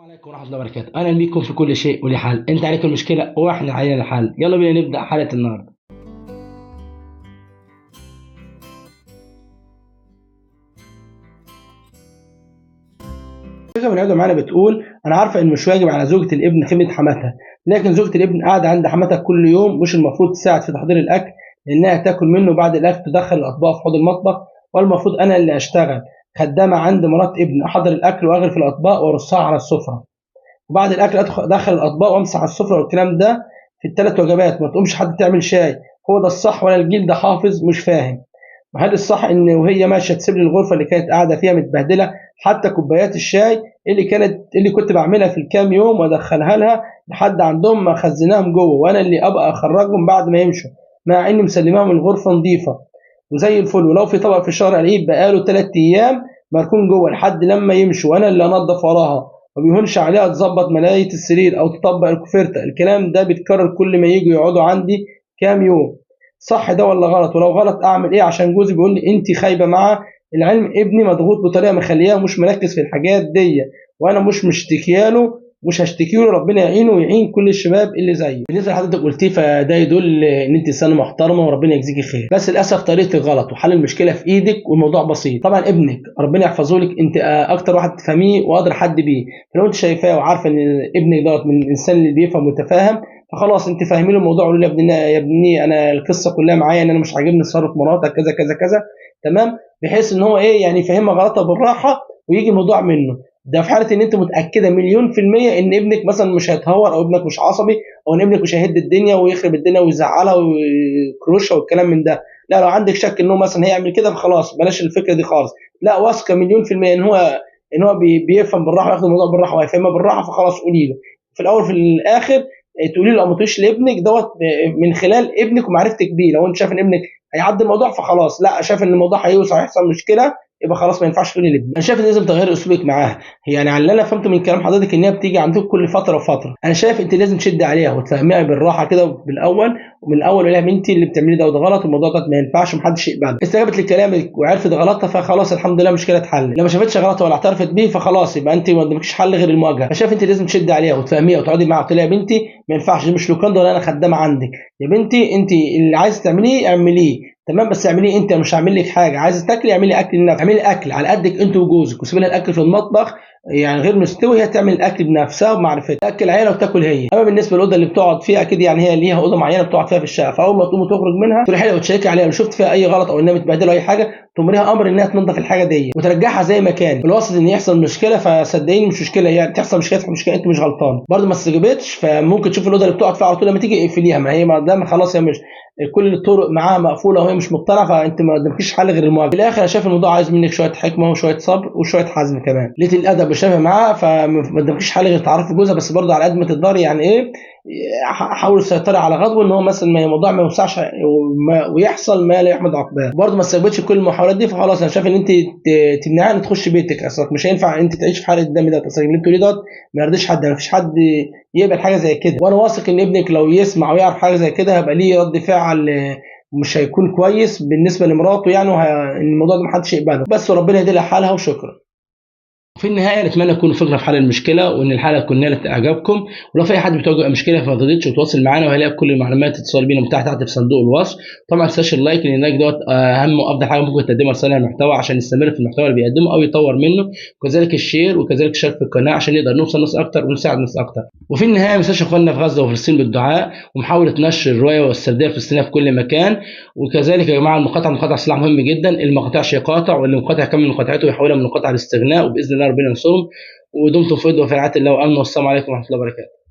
عليكم ورحمة الله وبركاته، أهلا بيكم في كل شيء وليه حل. أنت عليك المشكلة وإحنا علينا الحل. يلا بينا نبدأ حلقة النهاردة. فكرة من معانا بتقول أنا عارفة إن مش واجب على زوجة الابن خدمة حماتها، لكن زوجة الابن قاعدة عند حماتها كل يوم، مش المفروض تساعد في تحضير الأكل لأنها تاكل منه، بعد الأكل تدخل الأطباق في حوض المطبخ، والمفروض أنا اللي أشتغل خدامة عند مرات ابن، أحضر الأكل وأغرف الأطباق وأرصها على السفرة، وبعد الأكل أدخل الأطباق وأمسح على السفرة، والكلام ده في الثلاث وجبات. ما تقومش حد تعمل شاي، هو ده الصح ولا الجيل ده حافظ مش فاهم؟ وهل الصح إن وهي ماشية تسيب لي الغرفة اللي كانت قاعدة فيها متبهدلة، حتى كوبايات الشاي اللي كنت بعملها في الكام يوم وأدخلها لها لحد عندهم ما خزناهم جوه، وأنا اللي أبقى أخرجهم بعد ما يمشوا، مع إني مسلماهم الغرفة نظيفة وزي الفل، ولو في طبق في الشهر الاقيه بقاله 3 ايام مركون جوه لحد لما يمشوا، وانا اللي انضف وراها، ما بيهونش عليها تظبط ملايه السرير او تطبق الكوفرته. الكلام ده بيتكرر كل ما يجوا يقعدوا عندي كام يوم. صح ده ولا غلط؟ ولو غلط اعمل ايه؟ عشان جوزي بيقول لي انت خايبة. مع العلم ابني مضغوط بطريقة مخلياه مش مركز في الحاجات دي، وانا مش مشتكياله، مش هشتكي له، ربنا يعينه ويعين كل الشباب اللي زيه. بالنسبة لحضرتك قلتيه فده يدل ان انت انسانه محترمه وربنا يجزيكي خير، بس للاسف طريقتك غلط وحل المشكلة في ايدك والموضوع بسيط. طبعا ابنك ربنا يحفظه لك، انت اكتر واحد تفهميه واقدر حد بيه، فلو انت شايفاه وعارفه ان ابنك دوت من الانسان اللي بيفهم ويتفاهم، فخلاص انت فاهمين له الموضوع، قولوا له يا ابني انا القصة كلها معايا ان انا مش عاجبني تصرف مراتك كذا كذا كذا، تمام، بحيث ان هو ايه يعني يفهمها غلطها بالراحة ويجي الموضوع منه. ده في حاله ان انت متاكدة 1,000,000% ان ابنك مثلا مش هيتهور، او ابنك مش عصبي، او ان ابنك مش هيهد الدنيا ويخرب الدنيا ويزعلها ويكروشها والكلام من ده. لا، لو عندك شك ان هو مثلا هيعمل كده فخلاص بلاش الفكرة دي خالص. لا، واثقة 1,000,000% ان هو بيفهم بالراحة وياخد الموضوع بالراحة وهيفهمها بالراحة، فخلاص قولي له في الاول في الاخر، تقولي له او ما تقوليش لابنك دوت من خلال ابنك ومعرفتك بيه. لو انت شايف ان ابنك هيعدي الموضوع فخلاص، لا شايف ان الموضوع هيوسع هيحصل مشكلة يبقى خلاص ما ينفعش تقولي لابنك. انا شايف ان لازم تغير اسلوبك معاها، يعني على اللي انا فهمته من كلام حضرتك ان هي بتيجي عندك كل فترة وفترة. انا شايف انت لازم تشد عليها وتفهميها بالراحة كده بالاول، ومن الاول قولي لها بنتي اللي بتعمليه ده غلط والموضوع ده ما ينفعش ومحدش يقبله. استجابت لكلامك وعرفت غلطها فخلاص الحمد لله مشكلة اتحلت. لو ما شافتش غلطها ولا اعترفت بيه فخلاص يبقى انت ما قدامكش حل غير المواجهة. فشايف انت لازم تشد عليها وتفهميها وتقعدي معاها وتقولي لها يا بنتي ما ينفعش، دي مش لوكاندا ولا انا خدامه عندك، يا بنتي انت اللي عايزه تعمليه اعمليه، تمام، بس اعمليه انت، مش هعمل لك حاجة. عايزه تاكلي اعملي اكل لنفسك، اعملي اكل على قدك انت وجوزك، وسيبي لها الاكل في المطبخ يعني غير مستوي، هي تعمل الاكل بنفسها وبمعرفتها، تاكل عيالها وتاكل هي. اما بالنسبة للاوضه اللي بتقعد فيها اكيد يعني هي ليها اوضة معينة بتقعد فيها في الشقة، فاول ما تقوم وتخرج منها تروحي لها وتشيكي عليها، لو شفت فيها اي غلط او انها متبهدله او اي حاجة تمريها امر انها تنظف الحاجة دي وترجعها زي ما كانت. بالوسط ان يحصل مشكلة فصدقيني مش مشكلة، يعني تحصل مشكلة تحصل مشكلة، انت مش غلطان. برده ما استجابتش فممكن تشوف الاوضة اللي بتقعد فيها على طول لما تيجي اقفليها، ما هي ما دام خلاص هي مش كل الطرق معاها مقفولة وهي مش مقتنعة، فانت ما قدامكيش حل غير المواجهة. في الاخر انا شايف الموضوع عايز منك شوية حكمه وشوية صبر وشوية حزم كمان. ليه الادب وشافه معاها فما قدامكيش حل غير تعرفي جوزها، بس برضه على قد ما تقدري يعني ايه حاولي تسيطري على غضبه ان هو مثلا الموضوع ما يوسعش ويحصل ما لا يحمد عقباه. برضه ما استجابتش كل المحاولات دي فخلاص انا شايف ان انت تمنعها ان تخش بيتك، اصلا مش هينفع انت تعيش في حاله الدم ده، اصلا اللي انتوا ليه دوت ما يرضيش حد، ما فيش حد يقبل حاجة زي كده. وانا واثق ان ابنك لو يسمع ويعرف حاجة زي كده هيبقى ليه رد فعل مش هيكون كويس بالنسبة لمراته، يعني الموضوع ده ما حدش يقبله. بس وربنا يهدي لها حالها وشكرا. في النهاية نتمنى تكونوا فكرة في حل المشكلة وان الحلقة تكون نالت اعجابكم، ولو في اي حد بتواجه مشكلة فما ترددش وتواصل معانا، وهيلاقي كل المعلومات اتصال بينا متاحة تحت في صندوق الوصف. طبعا ما تنساش ال like، لان ال like دوت اهم وافضل حاجة ممكن تقدمها لصانع المحتوى عشان يستمر في المحتوى اللي بيقدمه او يطور منه، وكذلك ال share وكذلك الاشتراك في القناة عشان نقدر نوصل ناس اكتر ونساعد ناس اكتر. وفي النهاية ما تنساش اخواننا في غزة وفلسطين بالدعاء ومحاولة نشر الرواية والسرديه الفلسطينية في كل مكان. وكذلك يا جماعة المقاطعة سلاح مهم جدا، اللي ما قاطعش يقاطع، واللي مقاطع يكمل مقاطعته ويحولها من مقاطعه لاستغناء، وباذن الله ربنا ينصرهم. ودمتم في ود وفي رعاية الله وامن، والسلام عليكم ورحمة الله وبركاته.